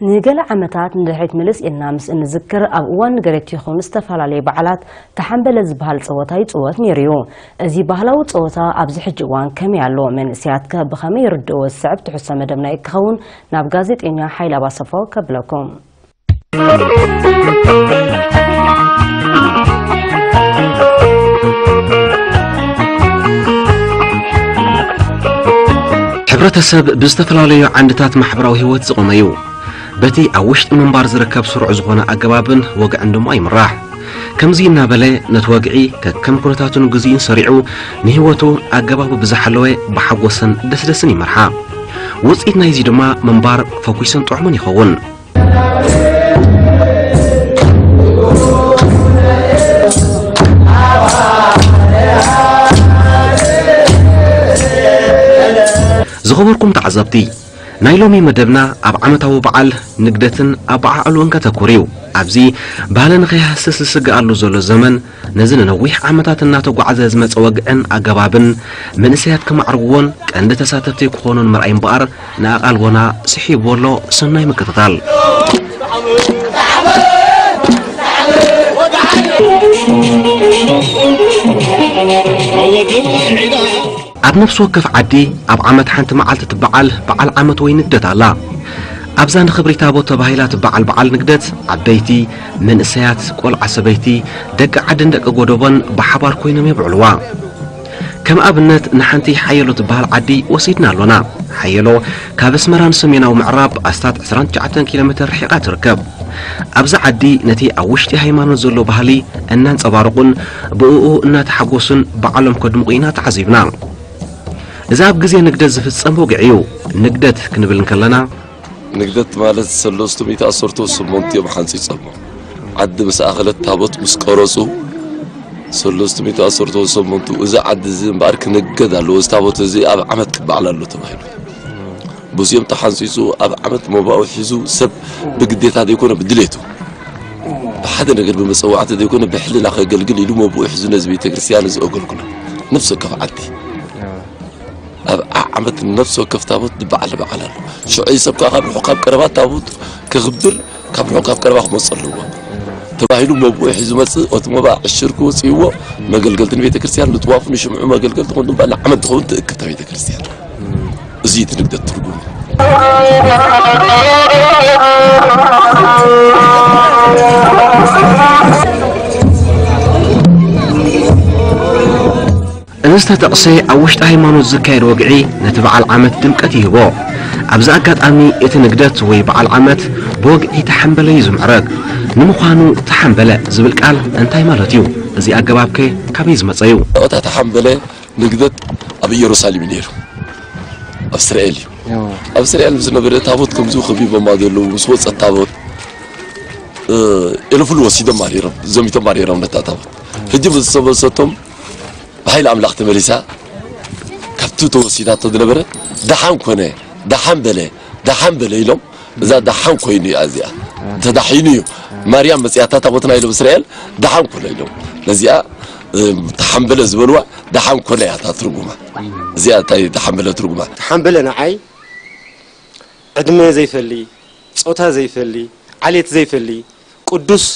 ንገለ ዓመታት ንድሕሪት ምልስ ኢልና ምስ እንዝክር፣ ኣብ እዋን ንገሬት ይኹን ዝተፈላለዩ በዓላት ተሓምበለ ዝበሃል ጸወታ ይጽወት ነይሩ እዩ። እዚ ባህላዊ ጸወታ ኣብዚ ሕጂ እዋን ከመይ ኣሎ? መንእሰያትከ ብኸመይ ይርድእዎ? ዝስዕብ ትሕዝቶ መደብና እዩ ክኸውን። ናብ ጋዜጠኛ ሓይለ ኣባሰፋው ከብለኩም። ሕብረተሰብ ብዝተፈላለዩ ዓንድታት ማሕበራዊ ህይወት ዝቖመ እዩ። በቲ ኣብ ውሽጢ ምንባር ዝርከብ ስሩዕ ዝኾነ ኣገባብን ወግዕን ድማ ይምራሕ። ከምዚ እናበለ ነቲ ወግዒ ከከም ኩነታቱን ግዜኡን ሰሪዑ ንህይወቱ ኣገባቡ ብዝሓለወ ብሓጎስን ደስደስን ይመርሓ። ውፅኢት ናይዚ ድማ ምንባር ፈኲስን ጥዑምን ይኸውን። ዝኸበርኩም ተዓዘብቲ፣ ናይ ሎሚ መደብና ኣብ ዓመታዊ በዓል ንግደትን ኣበዓዕልኡን ከተኩር እዩ። ኣብዚ ባህሊ ንኸይሃስስ ዝስግኣሉ ዘሎ ዘመን፣ ነዚ ንነዊሕ ዓመታት እናተጓዕዘ ዝመጸ ወግዕን ኣገባብን መንእሰያት ከማዕርግዎን ቀንዲ ተሳተፍቲ ክኾኑን ምርኣይ እምበኣር፣ ንኣቓልቦና ስሒብዎ ኣሎ። ሰናይ ምክትታል። ኣብ ነፍሲ ወከፍ ዓዲ ኣብ ዓመት ሓንቲ መዓልቲ ትበዓል በዓል ዓመት ወይ ንግደት ኣላ። ኣብዛ ንኽብሪ ታቦት ተባሂላ ትበዓል በዓል ንግደት፣ ዓበይቲ፣ መንእሰያት፣ ቆልዓ ሰበይቲ፣ ደቂ ዓድን ደቂ ጎደቦን ብሓባር ኮይኖም የብዕልዋ። ከም ኣብነት ንሓንቲ ሓየሎ ትበሃል ዓዲ ወሲድና ኣሎና። ሓየሎ ካብ ኣስመራ ንሰሜናዊ ምዕራብ ኣስታት ዕስራን ትሽዓተን ኪሎ ሜተር ርሒቓ ትርከብ። ኣብዚ ዓዲ ነቲ ኣብ ውሽጢ ሃይማኖት ዘሎ ባህሊ እናንጸባረቑን ብእኡ እናተሓጎሱን በዓሎም ከድምቑ ኢና ተዓዚብና። እዚ ኣብ ግዜ ንግደት ዝፍጸም ወግዒ እዩ። ንግደት ክንብል እንከለና፣ ንግደት ማለት ሰለስቱ ሚእቲ ዓሰርተ ሰሙን እዮም ሓንጺጾሞ። ዓዲ ምስ ኣኸለት ታቦት ምስ ቀረጹ ሰለስቱ ሚእቲ ዓሰርተ ሰሙን እዚ ዓዲ እዚ እምበኣር ክንገድ ኣለዎ። እዚ ታቦት እዚ ኣብ ዓመት ክበዓል ኣሎ ተባሂሉ። በዚኦም ተሓንጺጹ ኣብ ዓመት መባኡ ሒዙ ሰብ ብግዴታ ዘይኮነ ብድሌቱ ብሓደ ነገር ብመጸዋዕቲ ዘይኮነ ብሕልና ከገልግል ኢሉ መብኡ ሒዙ ነዚ ቤተክርስትያን እዚ ኣገልግሎ። ነፍሲ ወከፍ ዓዲ ኣብ ዓ-፣ ዓመት ነፍሲ ወከፍ ታቦት ዝበዓል በዓል ኣሎ። ሽዑ ሰብ ከኣ ካብ ርሑቕ ካብ ቀረባ ታቦት ከኽብር ካብ ርሑቕ ካብ ቀረባ ክመጽእ ኣለዎ ተባሂሉ መብኡ ሒዙ መጽእ። እቲ መባእ ዕሽር ክወጽእዎ መገልገልቲ ንቤተ ክርስቲያን ንጥዋፉ ንሽምዑ መገልገልቲ ኮንቱም በዓል ዓመት ትኸውን ትእክብ እታ ቤተ ክርስቲያን። እዚ እዩ እቲ ንግደት ትርጉሙ። እዚ ዝተጠቕሰ ኣብ ውሽጢ ሃይማኖት ዝካየድ ወግዒ ነቲ በዓል ዓመት ድምቀት ይህቦ። ኣብዚ ኣጋጣሚ እቲ ንግደት ወይ በዓል ዓመት ብወግዒ ተሓምበለ እዩ ዝምዕረግ። ንምዃኑ ተሓምበለ ዝብል ቃል እንታይ ማለት እዩ? እዚ ኣገባብከ ካበይ ዝመጸ እዩ? እታ ተሓምበለ ንግደት ኣብ ኢየሩሳሌም እዩ ነይሩ። ኣብ እስራኤል እዩ። እዎ። ኣብ እስራኤል ምስ ነበረ ታቦት ከምዚ ከቢቦማ ዘለዉ ምስ ወጸት ታቦት፣ እ፣ ኤለፉሉ ወሲዶማ ነይሮም፣ ዘሚቶማ ነይሮም ነታ ታቦት። ሕጂ ምስ ተመለሰቶም ብሓይሊ ኣምላኽ ተመሊሳ ካብቲ ተወሲዳቶ ዝነበረ ደሓን ኮነ፣ ደሓን በለ፣ ደሓን በለ ኢሎም እዛ ደሓን ኮይኑ እያ እዚኣ። ተዳሒኑ እዩ። ማርያም መጺኣታ ታቦትና ኢሎም እስራኤል ደሓን ኮነ ኢሎም። ነዚኣ፣ እ፣ ተሓምበለ ዝበልዋ ደሓን ኮነ እያ እታ ትርጉማ። እዚኣ እንታይ ተሓምበለ ትርጉማ? ተሓምበለ ንዓይ ዕድመ ዘይፈሊ፣ ጾታ ዘይፈሊ፣ ዓሌት ዘይፈሊ፣ ቅዱስ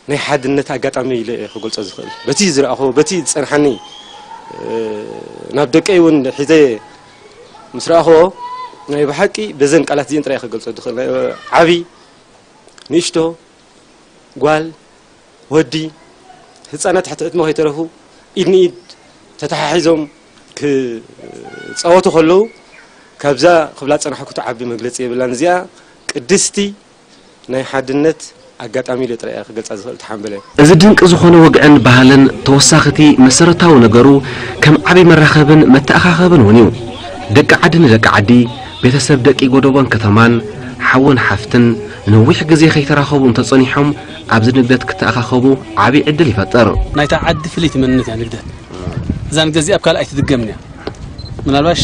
ናይ ሓድነት ኣጋጣሚ ኢለ እየ ክገልጾ ዝኽእል። በቲ ዝረኣኹዎ፣ በቲ ዝጸንሓኒ፣ እ፣ ናብ ደቀይ እውን ሒዘ ምስ ረኣኹዎ፣ ናይ ብሓቂ በዘን ቃላት እዚአን ጥራይ እየ ክገልጾ ዝኽእል። ናይ፣ ዓቢ፣ ንእሽቶ፣ ጓል፣ ወዲ፣ ህጻናት ትሕቲ ዕድመ ከይተረፉ ኢድ ንኢድ ተተሓሒዞም ክጻወቱ ከለዉ፣ ካብዛ ክብላ ዝጸናሕኩ ትዓቢ መግለጺ የብላን። እዚኣ ቅድስቲ ናይ ሓድነት ኣጋጣሚ ኢለ ጥራይ እየ ክገልጻ ዝኽእል። ተሓምበለ። እዚ ድንቂ ዝኾነ ወግዕን ባህልን ተወሳኺቲ መሰረታዊ ነገሩ ከም ዓቢ መራኸብን መተኣኻኸብን እውን እዩ። ደቂ ዓዲ ንደቂ ዓዲ፣ ቤተሰብ ደቂ ጎደቦን ከተማን፣ ሓውን ሓፍትን ነዊሕ ግዜ ከይተራኸቡ እንተጸኒሖም ኣብዚ ንግደት ክተኣኻኸቡ ዓቢ ዕድል ይፈጥር። ናይታ ዓዲ ፍልይቲ መንነት እያ ንግደት። እዛ ንግደት እዚኣ ኣብ ካልእ ኣይትድገምን እያ። ምናልባሽ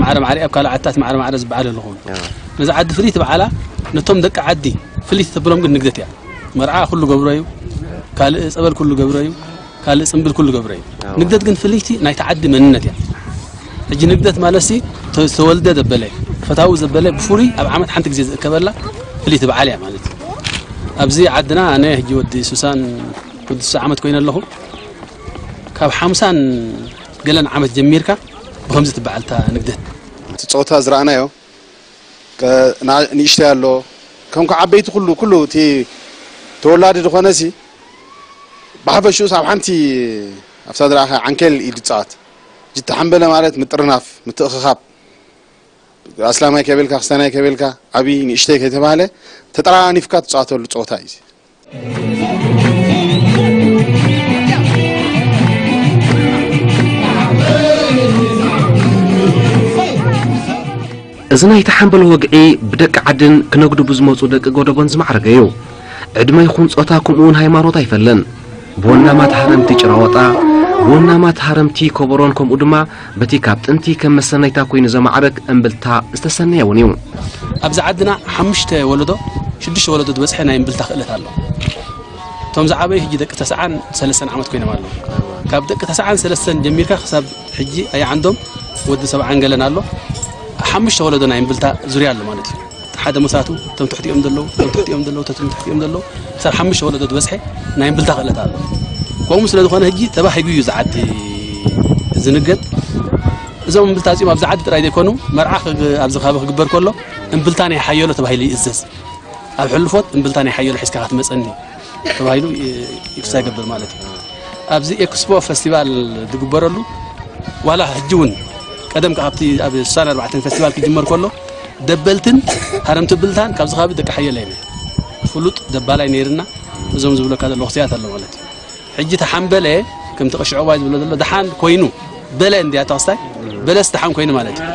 ማዕረ ማዕረ ኣብ ካልእ ዓድታት ማዕረ ማዕረ ዝበዓል ኣሎ ኾኑ። ኣዎ። ነዛ ዓዲ ፍልይቲ በዓላ ነቶም ደቂ ዓዲ ፍልይቲ ተብሎም ግን ንግደት እያ። መርዓ ኩሉ ገብሮ እዩ። ካልእ ጸበል ኩሉ ገብሮ እዩ። ካልእ ጽምብል ኩሉ ገብሮ እዩ። ኣዎ። ንግደት ግን ፍልይቲ ናይታ ዓዲ መንነት እያ። ሕጂ ንግደት ማለትሲ ተ-፣ ዝተወልደ ዘበለ፣ ፈታዊ ዘበለ ብፍሉይ ኣብ ዓመት ሓንቲ ግዜ ዝእከበላ ፍልይቲ በዓል እያ ማለት እዩ። ኣብዚ ዓድና ኣነ ሕጂ ወዲ ሱሳን ወዲ ሱሳ ዓመት ኮይነ ኣለኹ። ካብ ሓምሳን ገለን ዓመት ጀሚርካ ብኸምዚ ትበዓል እታ ንግደት። እቲ ጸወታ ዝረኣናዮ፣ ቀ-፣ ና-፣ ንእሽተይ ኣሎ፣ ከም ዓበይቲ ኩሉ፣ ኩሉ እቲ ተወላዲ ዝኾነ ሲ ብሓፈሽኡስ ኣብ ሓንቲ ኣብታ ዝረኣኻ ዓንኬል እዩ ዝጻወት። ጅታ ሓምበለ ማለት ምጥርናፍ፣ ምትእኽኻብ፣ ኣስላማይ ከቤልካ፣ ክስታናይ ከቤልካ፣ ዓብዪ ንእሽተይ ከይተባህለ ተጠራኒፍካ ትጻወተሉ ጸወታ እዩ። እዚ ናይ ተሓምበል ወግዒ ብደቂ ዓድን ክነግዱ ብዝመጹ ደቂ ጎደቦን ዝማዕረገ እዩ። ዕድመ ይኹን ጾታ፣ ከምኡ እውን ሃይማኖት ኣይፈልን። ብወናማት ሃረምቲ ጭራወጣ፣ ብወናማት ሃረምቲ ኮበሮን፣ ከምኡ ድማ በቲ ካብ ጥንቲ ከም መሰነይታ ኮይኑ ዘማዕርግ እምብልታ ዝተሰነየ እውን እዩ። ኣብዚ ዓድና ሓሙሽተ ወለዶ፣ ሽዱሽተ ወለዶ ዝበጽሐ ናይ እምብልታ ክእለት ኣሎ። እቶም ዝዓበዩ ሕጂ ደቂ ተስዓን ሰለስተን ዓመት ኮይኖም ኣለዉ። ካብ ደቂ ተስዓን ሰለስተን ጀሚርካ ክሳብ ሕጂ ኣያዓንዶም ወዲ ሰብዓን ገለን ኣሎ። ሓሙሽተ ወለዶ ናይ እምብልታ ዙርያ ኣሎ ማለት እዩ። ሓደ መሳቱ፣ እቶም ትሕቲኦም ዘለዉ፣ እቶም ትሕቲኦም ዘለዉ፣ እቶም ትሕቲኦም ዘለዉ፣ ክሳብ ሓሙሽተ ወለዶ ዝበጽሐ ናይ እምብልታ ክእለት ኣሎ። ከምኡ ስለ ዝኾነ ሕጂ ተባሂጉ እዩ እዚ ዓዲ ዝንገድ። እዞም እምብልታ እዚኦም ኣብዚ ዓዲ ጥራይ ዘይኮኑ፣ መርዓ ክግ-፣ ኣብዚ ከባቢ ክግበር ከሎ እምብልታ ናይ ሓየሎ ተባሂሉ ይእዘዝ። ኣብ ሕልፎት እምብልታ ናይ ሓየሎ ሒዝካ ክትመጸኒ ተባሂሉ ይ-፣ ይፍሳ ይገብር ማለት እዩ። ኣብዚ ኤክስፖ ፈስቲቫል ዝግበረሉ፣ ዋላ ሕጂ እውን ቀደም ካብቲ ኣብ ስሳን ኣርባዕተን ፈስቲቫል ክጅመር ከሎ ደበልትን ሃረምቲ እምብልታን ካብዚ ከባቢ ደቂ ሓየሎ እዮም። ፍሉጥ ደባላይ ነይርና፣ እዞም ዝብለካ ዘለኹ ክስያት ኣሎ ማለት እዩ። ሕጂ ተሓምበለ ከምቲ ቀሺ ዑቕባይ ዝብሎ ዘሎ ደሓን ኮይኑ፣ በለ እንድያ ተኸስታይ፣ በለስ ደሓን ኮይኑ ማለት እዩ።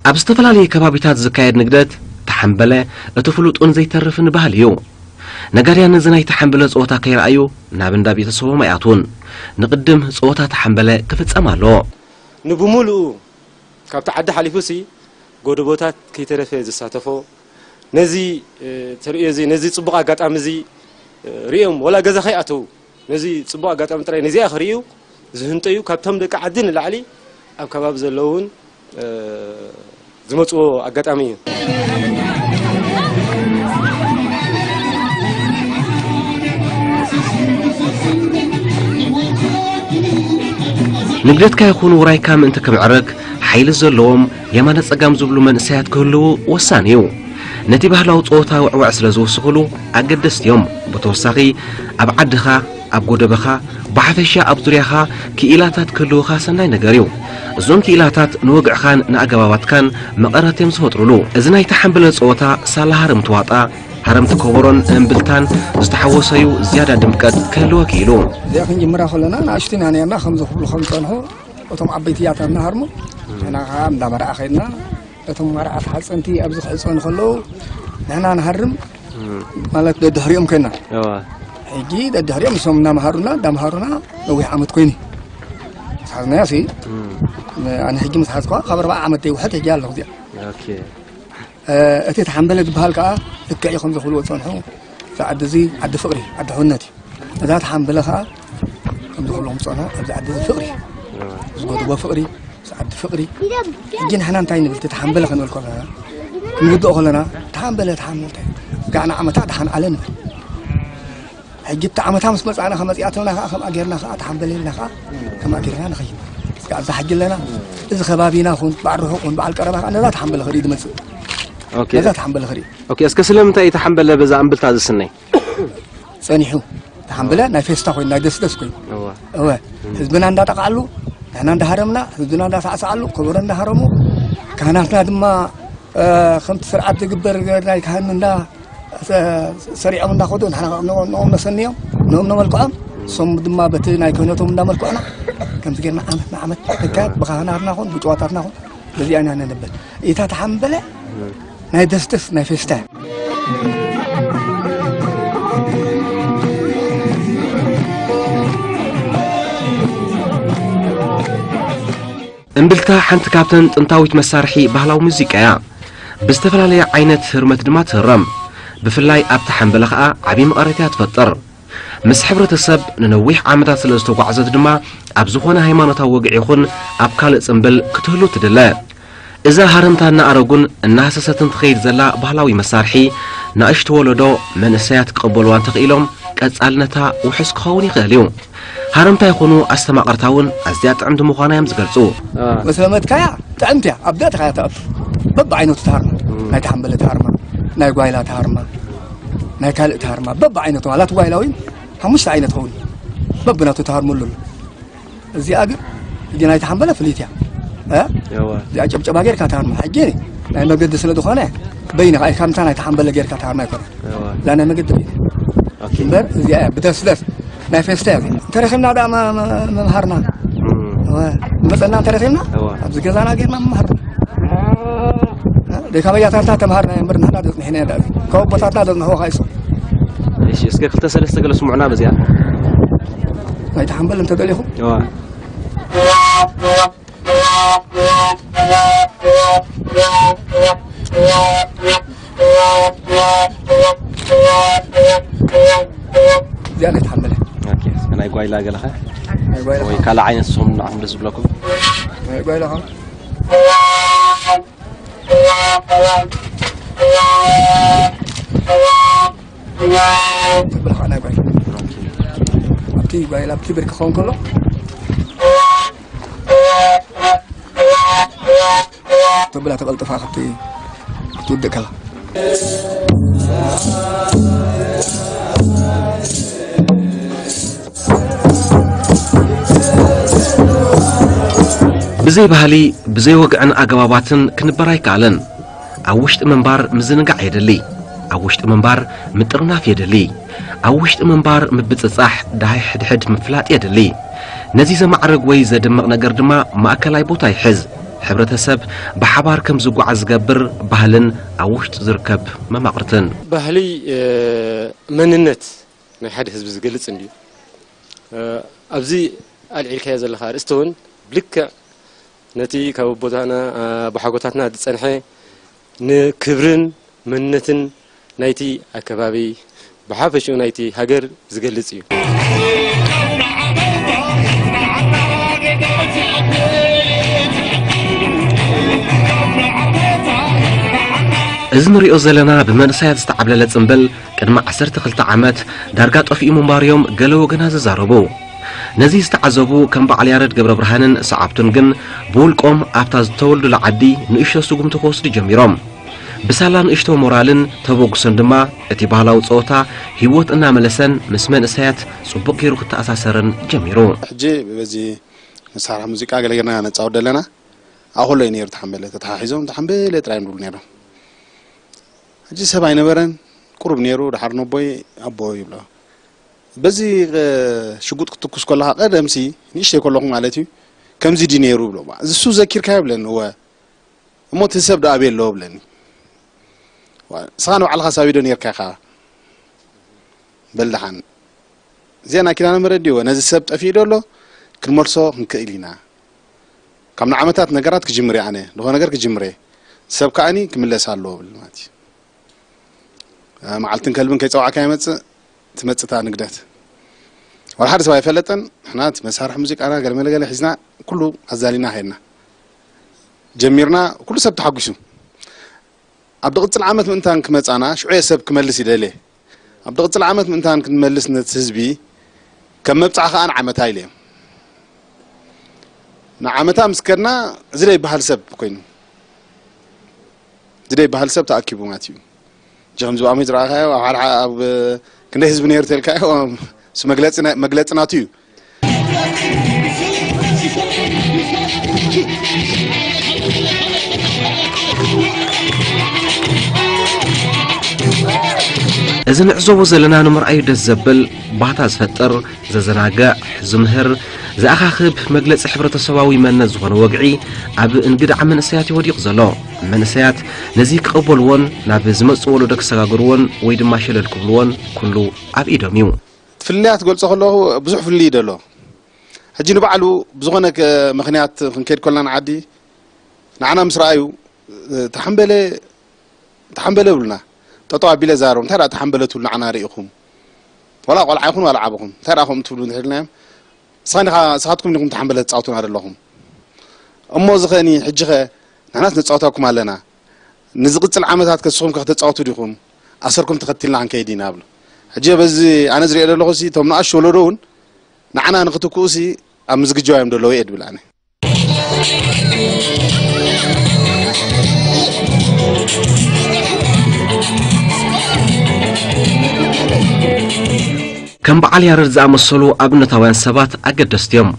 ኣብ ዝተፈላለዩ ከባቢታት ዝካየድ ንግደት ተሓምበለ እቲ ፍሉጥን ዘይተርፍን ባህሊ እዩ። ነጋድያን ነዚ ናይ ተሓምበለ ጸወታ ከይረኣዩ ናብ እንዳ ቤተሰቦም ኣይኣትዉን። ንቕድም ጸወታ ተሓምበለ ክፍጸም ኣለዎ። ንብምሉኡ ካብቲ ዓዲ ሓሊፉሲ ጎደቦታት ከይተረፈ ዝሳተፎ፣ ነዚ፣ እ፣ ተርእዮ እዚ፣ ነዚ ጽቡቕ ኣጋጣሚ እዚ፣ እ፣ ርእዮም፣ ወላ ገዛ ከይኣተዉ፣ ነዚ ጽቡቕ ኣጋጣሚ ጥራይ ነዚኣ ክርእዩ ዝህንጠዩ፣ ካብቶም ደቂ ዓዲ ንላዕሊ ኣብ ከባቢ ዘለዉ እውን፣ እ፣ ዝመጽዎ ኣጋጣሚ እዩ። ንግደትካ ይኹን ውራይካ ምእንቲ ክምዕርግ፣ ሓይሊ ዘለዎም የማነ ጸጋም ዝብሉ መንእሰያት ክህልዉ ወሳኒ እዩ። ነቲ ባህላዊ ጸወታ ውዕውዕ ስለ ዝውስኹሉ ኣገደስቲ እዮም። ብተወሳኺ፣ ኣብ ዓድኻ፣ ኣብ ጎደበኻ፣ ብሓፈሻ ኣብ ዙርያኻ ክኢላታት ክህልዉኻ ሰናይ ነገር እዩ። እዞም ክኢላታት ንወግዕኻን ንኣገባባትካን መቐረት እዮም ዝፈጥሩሉ። እዚ ናይ ተሓምበለ ጸወታ ሳላ ሃረምቲ ዋጣ፣ ሃረምቲ ኮበሮን እምብልታን ዝተሓወሰ እዩ ዝያዳ ድምቀት ክህልዎ ክኢሉ። እዚኣ ክንጅምራ ከለና ንኣሽቱ ኢና ነርና፣ ከምዚ ክብሉ ከም ዝጸንሑ እቶም ዓበይቲ እያታ እናሃርሙ፣ ንሕና ከዓ እንዳ መርዓ ከይድና፣ እቶም መርዓት ሓፀንቲ ኣብዚ ክሕፀኑ ከለዉ ንሕና ንሃርም፣ ማለት ደድሕሪኦም ኮይና። እዋ። ሕጂ ደድሕሪኦም እሶም እናመሃሩና፣ እንዳመሃሩና ነዊሕ ዓመት ኮይኑ። ምስ ሓዝናያ ሲ፣ እም። ኣነ ሕጂ ምስ ሓዝኳ ካብ ኣርባዓ ዓመት ዘይውሕድ ሕጂ ኣለኹ እዚኣ። ኦኬ። እ፣ እቲ ተሓምበለ ዝበሃል ከዓ ልክዕ እዩ ከምዚ ክብልዎ ዝፀንሑ፣ እዚ ዓዲ እዚ ዓዲ ፍቕሪ፣ ዓዲ ሕውነት እዩ። እዛ ተሓምበለ ከዓ ከምዚ ክብሎም ዝፀንሑ፣ ኣብዚ ዓዲ እዚ ፍቕሪ፣ ዝጎድቦ ፍቕሪ፣ ምስ ዓዲ ፍቕሪ። ሕጂ ንሕና እንታይ ንብል? እቲ ተሓምበለ ክንብል ከለና፣ ክንውድኦ ከለና፣ ተሓምበለ፣ ተሓምበለ፣ እንታይ? ጋዕ ንዓመታ ደሓን ኣለ ንብል። ሕጂ እቲ ዓመታ ምስ መጻእና፣ ከመጺኣትና ከኣ፣ ከምኣ ጌርና ከኣ፣ ተሓምበለ ኢልና ከኣ፣ ከምኣ ጌርና ንኸይድ። እስከ ኣብዛ ሕጂ ኣለና፣ እዚ ከባቢና ኹን፣ በዓል ርሑቕ ኹን፣ በዓል ቀረባ ከኣ፣ ነዛ ተሓምበለ ክርኢ ዝመጽእ። ኦኬ። ነዛ ተሓምበለ ክርኢ። ኦኬ፣ እስከ ስለምንታይ እዩ ተሓምበለ በዛ እምብልታ ዝስነይ? ጸኒሑ። ተሓምበለ ናይ ፌስታ ኮይኑ፣ ናይ ደስደስ ኮይኑ። እወ። እወ። ህዝብና እንዳጠቃዓሉ፣ ንሕና እንዳሃረምና፣ ህዝብና እንዳሳዕሳዓሉ፣ ከበሮ እንዳሃረሙ፣ ካህናትና ድማ፣ እ፣ ከምቲ ስርዓት ዝግበር ናይ ካህን እንዳ፣ ሰ-፣ ሰሪዖም እንዳኸዱ፣ ንሕና ንኦም፣ ንኦም ነሰንዮም፣ ንኦም ነመልክዖም፣ እሶም ድማ በቲ ናይ ክህነቶም እንዳመልክዑና፣ ከምዚ ጌርና ዓመት ንዓመት ንካየድ፣ ብካህናትና ኹን፣ ብጭዋታትና ኹን፣ በዚኣ ኢና ንነብር። ኢታ ተሓምበለ፣ ናይ ደስደስ፣ ናይ ፌስታ። እምብልታ ሓንቲ ካብተን ጥንታዊት መሳርሒ ባህላዊ ሙዚቃ እያ። ብዝተፈላለየ ዓይነት ህርመት ድማ ትህረም። ብፍላይ ኣብታ ሓምበለ ኸኣ ዓቢ መቐረት እያ ትፈጥር። ምስ ሕብረተሰብ ንነዊሕ ዓመታት ስለ ዝተጓዕዘት ድማ ኣብ ዝኾነ ሃይማኖታዊ ወግዒ ይኹን ኣብ ካልእ ጽምብል ክትህሉ ትድለ። እዛ ሃረምታ እናኣረጉን እናሃሰሰትን ትኸይድ ዘላ ባህላዊ መሳርሒ፣ ንኣሽቱ ወለዶ መንእሰያት ክቕበልዋ እንተኽኢሎም ቀጻልነታ ውሑስ ክኸውን ይኽእል እዩ። ሃረምታ ይኹኑ ኣስተማቐርታ እውን ኣዝያ ጥዕምቲ ምዃና እዮም ዝገልጹ። ምስ ለመድካያ ጥዕምቲ እያ። ኣብ ደእትኻ እያ ትኣቱ። በብዓይነቱ ተሃርማ፣ ናይ ተሓምበለ ተሃርማ፣ ናይ ጓይላ ተሃርማ፣ ናይ ካልእ ተሃርማ፣ በብዓይነቱ ዋላ እቲ ጓይላ እውን ሓሙሽተ ዓይነት ኸውን በብናቱ ተሃርመሉ ኣሎ። እዚኣ ግን ሕጂ ናይ ተሓምበለ ፍልይቲ እያ። እ? እዋ እዚኣ ጨብጨባ ጌርካ ተሃርማ። ሕጂ ናይ መገዲ ስለ ዝኾነ በይንኻ ኢኻ፣ ከምታ ናይ ተሓምበለ ጌርካ ተሃርማ ኣይኮነ። እዋ እዛ ናይ መገዲ በይነ ኦኬ እምበር እዚኣ እያ ብደስደስ ናይ ፌስታ እያ እዚኣ። እንተረኺብና ደኣ መ- መ- መምሃርና። እወ፣ መጸና እንተረኺብና እዋ ኣብዚ ገዛና ጌርና መምሃርና። ደይ ካበያታትና ተምሃርና እምበር ንሕና ደጽንሕና እያ ደኣ። ካብ ኣቦታትና ደጽንሕዎ ካይሶ። እሺ እስከ ክልተ ሰለስተ ገለ ስሙዕና በዚኣ ናይ ተሓምበል እንተደሊኹም እዋ እዚኣ ናይ ተሓምበለ። ኦኬ እስከ ናይ ጓይላ ገለኸ ናይ ጓይላ ወይ ካልእ ዓይነት ስም ንዓኹም ደስ ዝብለኩም ናይ ጓይላ ኸ ትብል ኸዓ ናይ ጓይላ ኣብቲ ጓይላ ኣብቲ ብርክ ክኸውን ከሎ ተብላ ተቐልጥፋ ክቲ ክትውድእ ከላ ብዘይ ባህሊ ብዘይ ወግዕን ኣገባባትን ክንበር ኣይከኣልን። ኣብ ውሽጢ ምንባር ምዝንጋዕ የድሊ። ኣብ ውሽጢ ምንባር ምጥርናፍ የድሊ። ኣብ ውሽጢ ምንባር ምብጽጻሕ ደሃይ ሕድሕድ ምፍላጥ የድሊ። ነዚ ዘማዕርግ ወይ ዘድምቕ ነገር ድማ ማእከላይ ቦታ ይሕዝ። ሕብረተሰብ ብሓባር ከም ዝጓዓዝ ዝገብር ባህልን ኣብ ውሽጡ ዝርከብ መማቕርትን። ባህሊ መንነት ናይ ሓደ ህዝቢ ዝገልጽ እንድዩ። ኣብዚ ኣልዒልካዮ ዘለኻ ኣርእስቲ እውን ብልክዕ ነቲ ካብ ኣቦታትና ኣቦሓጎታትና ዝጸንሐ ንክብርን መንነትን ናይቲ ኣከባቢ ብሓፈሽኡ ናይቲ ሃገር ዝገልጽ እዩ። እዚ ንሪኦ ዘለና ብመንእሰያት ዝተዓብለለ ጽምብል ቅድሚ ዓሰርተ ክልተ ዓመት ዳርጋ ጠፊኡ ምንባሩ እዮም ገለ ወገናት ዝዛረቡ። ነዚ ዝተዓዘቡ ከም በዓል ያረድ ገብረብርሃንን ሰዓብቱን ግን ብውልቆም ኣብታ ዝተወልዱላ ዓዲ ንእሽቶ ስጉምቲ ክወስዱ ጀሚሮም። ብሳላ ንእሽቶ ሞራልን ተበግሶን ድማ እቲ ባህላዊ ጸወታ ህይወት እናመለሰን ምስ መንእሰያት ጽቡቕ ገይሩ ክተኣሳሰርን ጀሚሩ። ሕጂ በዚ መሳርሒ ሙዚቃ ገለ ጌርና ነጻወት ዘለና ኣብኡ ከሎ እዩ ነይሩ ተሓምበለ ተተሓሒዞም ተሓምበለ ጥራይ እዮም ዝብሉ ነይሮም። ሕጂ ሰብ ኣይነበረን ቁሩብ ነይሩ ደሓር ነቦይ ኣቦ ይብሎ በዚ ሽጉጥ ክትኩስ ከለኻ ቀደምሲ ንእሽተይ ከለኹ ማለት እዩ ከምዚ ድዩ ነይሩ ይብሎ እሱ ዘኪርካ ይብለኒ እወ እሞ እቲ ሰብ ዶ ኣበይ ኣሎ ብለኒ። ንስኻ ንባዕልኻ ሳቢዶ ነርካ ኢኻ በል ደሓን ዜና ኪዳነ ምሕረት ድዩ ነዚ ሰብ ጠፊኡ ዶ ኣሎ ክንመልሶ ክንክእል ኢና ካብ ንዓመታት ነገራት ክጅምር ኣነ ዝኾነ ነገር ክጅምር ሰብ ከኣኒ ክምለስ ኣለዎ ብል ማለት እዩ መዓልትን ከልብን ከይፀዋዕካ ይመፅእ ትመፅታ ንግደት ዋላ ሓደ ሰብ ኣይፈለጠን ንሕና እቲ መሳርሒ ሙዚቃና ገለመለገለ ሒዝና ኩሉ ኣዛሊና ሄድና ጀሚርና ኩሉ ሰብ ተሓጒሱ ኣብ ድቕፅል ዓመት ምእንታን ክመፃና ሽዑ ሰብ ክመልስ ይደልየ ኣብ ድቕፅል ዓመት ምእንታን ክንመልስ ነቲ ህዝቢ ከም መብፅዓ ከዓ ንዓመታ ኢለ እዮም ንዓመታ ምስ ከድና እዚ ደይበሃል ሰብ ኮይኑ እዚ ደይበሃል ሰብ ተኣኪቡ ማለት እዩ ከምዚ ብኣመይ ዝረኣኻዮ ኣብ ሓደ ኣብ ክንደይ ህዝቢ ነይሩ ተልካዮ እሱ መግለፂ ናቱ እዩ እዚ ንዕዘቦ ዘለና ንምርኣዩ ደስ ዘብል ባህታ ዝፈጥር ዘዘናግዕ ዝምህር ዝኣኻኽብ መግለፂ ሕብረተሰባዊ መንነት ዝኾነ ወግዒ ኣብ እንግድዓ መንእሰያት እዩ ወዲቑ ዘሎ መንእሰያት ነዚ ክቕበልዎን ናብ ዝመፅእ ወለዶ ክሰጋግርዎን ወይ ድማ ሸለል ክብልዎን ኩሉ ኣብ ኢዶም እዩ ፍልልያ ትገልፆ ከለኹ ብዙሕ ፍልልይ ደሎ ሕጂ ንባዕሉ ብዝኾነ ምኽንያት ክንከይድ ከለና ዓዲ ንዓና ምስ ረኣዩ ተሓምበለ ተሓምበለ ይብሉና ጠጠው ኣቢለ ዛረቡ እንታይ ደኣ ተሓምበለ ትብሉ ንዓና ርኢኹም ዋላ ቆልዓ ይኹን ዋላ ዓበኹም እንታይ ደኣ ከምኡ ትብሉ እንድሕር ኢልናዮም፣ ንስኻ ንኻ ንስኻትኩም ኢኹም ተሓምበለ ትጻወቱና ዘለኹም። እሞ እዚ ኸኒ ሕጂ ኸ ንሕናስ ነጻወታኩም ኣለና፣ ንዝቕጽል ዓመታት ከስኹም ከ ከተጻወቱ ዲኹም? ኣሰርኩም ተኸቲልና ክንከይድ ኢና ብሉ። ሕጂ በዚ ኣነ ዝሪኦ ዘለኹ ሲ እቶም ንኣሽቱ ወለዶ እውን ንዓና ንክትክኡ ሲ ኣብ ምዝግጃው እዮም ዘለዉ እየ ድብል ኣነ። ከም በዓል ያረድ ዝኣመሰሉ ኣብነታውያን ሰባት ኣገደስቲ እዮም።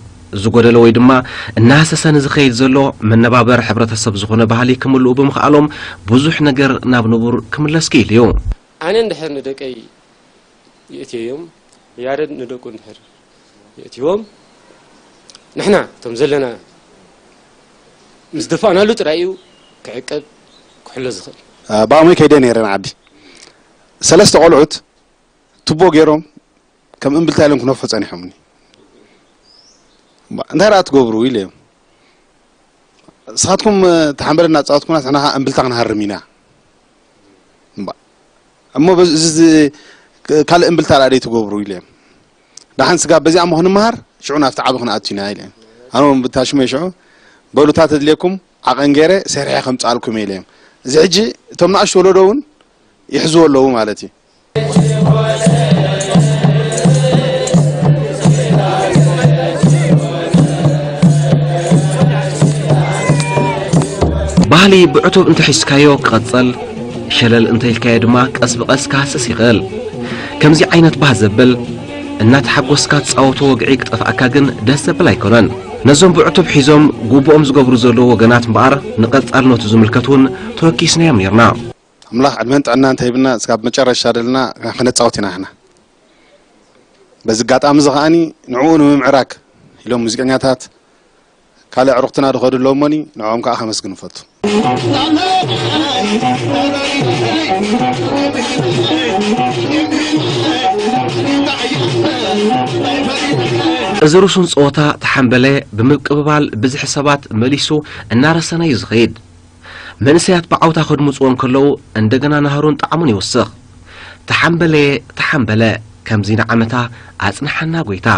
ዝጎደለ ወይ ድማ እናሃሰሰ ንዝኸይድ ዘሎ መነባበር ሕብረተሰብ ዝኾነ ባህሊ ክምልኡ ብምኽኣሎም ብዙሕ ነገር ናብ ንቡር ክምለስ ክኢሉ እዩ። ኣነ እንድሕር ንደቀይ የእትየዮም፣ ያረድ ንደቁ እንድሕር የእትይዎም፣ ንሕና እቶም ዘለና ምስ ደፋእናሉ ጥራይ እዩ ክዕቀብ ክሕሎ ዝኽእል። ብኣሞይ ከይደ ነይረ ንዓዲ። ሰለስተ ቆልዑት ቱቦ ገይሮም ከም እምብልታ ኢሎም ክነፍሑ ጸኒሖምኒ። እምባ እንታይ ደኣ ትገብሩ ኢለዮም። ንስኻትኩም ተሓንበለ እናተጻወትኩምና ንሕና ኸኣ እምብልታ ክንሃርም ኢና። እምባ እሞ በዚ እዚ ካልእ እምብልታ ደኣ ደይትገብሩ ኢለዮም። ደሓን ስጋብ በዚኣ እሞ ክንመሃር ሽዑ ናብቲ ዓቢ ክንኣቱ ኢና ኢለዮም። ኣነ እውን ብታሽመይ ሽዑ በሉ እታ ተድልየኩም ዓቐን ገይረ ሰሪሐ ከምጽኣልኩም እየ ኢለዮም። እዚ ሕጂ እቶም ንኣሽቱ ወለዶ እውን ይሕዝዎ ኣለዉ ማለት እዩ። ባህሊ ብዕቱብ እንተሒዝካዮ ክቐጸል፣ ሸለል እንተኢልካዮ ድማ ቀስ ብቐስ ክሃስስ ይኽእል። ከምዚ ዓይነት ባህ ዘብል እናተሓጎስካ ትጻወቶ ወግዒ ክጠፍኣካ ግን ደስ ዘብል ኣይኮነን። ነዞም ብዕቱብ ሒዞም ግቡኦም ዝገብሩ ዘለዉ ወገናት እምበኣር ንቐጻልነቱ ዝምልከት እውን ተወኪስናዮም ኔርና። ኣምላኽ ዕድመን ጥዕናን እንተሂብና እስካብ መጨረሻ ደልና ከነጻውት ኢና ንሕና። በዚ ኣጋጣሚ እዚ ከኣኒ ንዕኡ ንምምዕራግ ኢሎም ሙዚቀኛታት ካልእ ኣዕሩኽትና ዝኸዱ ኣለዉ እሞኒ ንዕኦም ከኣ ከመስግን እፈቱ። እዚ ርሱን ጸወታ ተሓምበለ ብምቅብባል ብዝሒ ሰባት መሊሱ እናረሰነ እዩ ዝኸይድ። መንእሰያት ብዓውታ ከድምጽዎ እንከለዉ እንደገና ናህሩን ጣዕሙን ይውስኽ። ተሓምበለየ ተሓምበለ ከምዚ ንዓመታ ኣጽንሓና ጎይታ።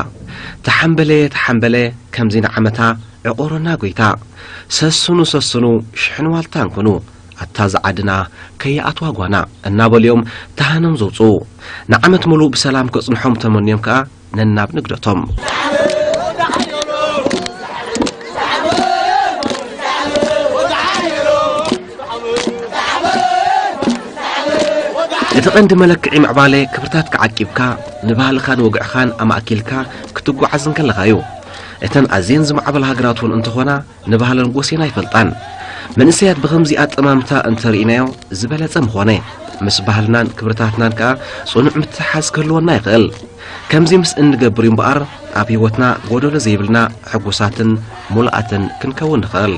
ተሓምበለየ ተሓምበለ ከምዚ ንዓመታ ዕቑሩና ጎይታ። ሰስኑ ሰስኑ ሽሕን ዋልታን ኩኑ። ኣታ ዝዓድና ከይኣትዋ ጓና እናበሉ እዮም ተሃኖም ዘውጽኡ። ንዓመት ሙሉእ ብሰላም ከጽንሖም ተመንዮም ከኣ ነናብ ንግደቶም። እቲ ቀንዲ መለክዒ ምዕባለ ክብርታትካ ዓቂብካ ንባህልኻን ወግዕኻን ኣማእኪልካ ክትጓዓዝ እንከለኻ እዩ። እተን ኣዝየን ዝማዕበላ ሃገራት እውን እንተኾና ንባህለን ጎስየን ኣይፈልጣን። መንእሰያት ብኸምዚ ኣጠማምታ እንተርኢናዮ ዝበለጸ ምኾነ። ምስ ባህልናን ክብርታትናን ከኣ ጽኑዕ ምትሕሓዝ ክህልወና ይኽእል። ከምዚ ምስ እንገብር እዩ እምበኣር ኣብ ህይወትና ጎደሎ ዘይብልና ሕጉሳትን ሙሉኣትን ክንከውን ንኽእል።